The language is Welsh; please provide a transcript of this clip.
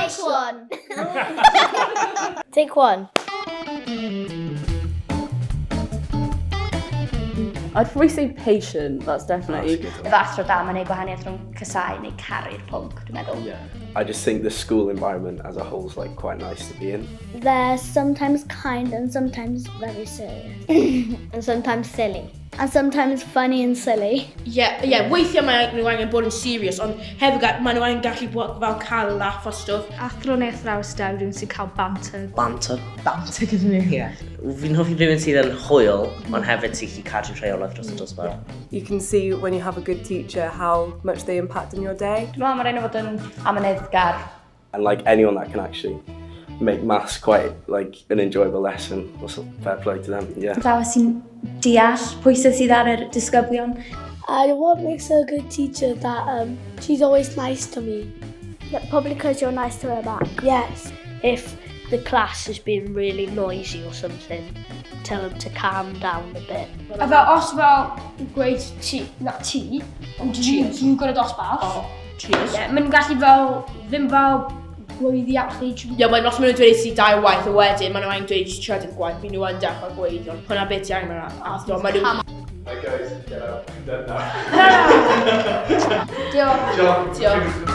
Nice one. Take one. I'd probably say patient, that's definitely... That's Efo athro da, mae'n neud gwahaniaeth rhwng casáu neu caru'r pwnc, dwi'n meddwl. Yeah. I just think the school environment as a whole is like quite nice to be in. They're sometimes kind and sometimes very serious. And sometimes silly. And sometimes funny and silly. Ie, weithiau mae nhw angen bod yn serious, ond hefyd mae nhw angen gallu bod fel cael laugh o stwff. Athro neu athrawes da yw rhywun sy'n cael banter. Banter. Banter gyda nhw. Yeah. Fi'n hoffi rhywun sydd yn hwyl, ond hefyd sy'n gallu cadw rheolaeth dros y dosbarth. You can see when you have a good teacher how much they impact in your day. Dwi'n meddwl mae'n rhaid nhw fod yn amyneddgar. And like anyone that can actually make maths quite like an enjoyable lesson, also fair play to them, yeah. Athrawes sy'n deall pwysau sydd ar yr disgyblion. And what makes her a good teacher that she's always nice to me. Probably because you're nice to her back. Yes. If the class has been really noisy or something, tell them to calm down a bit. A fel, os fel gweud ti, na ti, ond Cheers. dwi'n gwrdd dosbarth. Oh, cheers. Ie, maen nhw'n gallu fel, ddim fel gweiddi at chi. Ie, yeah, os maen nhw'n dweud ti dau waith a wedyn, maen nhw angen dweud ti trydydd gwaith, maen nhw yn dechrau gweud, ond hwnna beth ti angen mewn athro. Maen nhw. Right guys, get out. I'm done now. Diolch. Diolch. Diolch.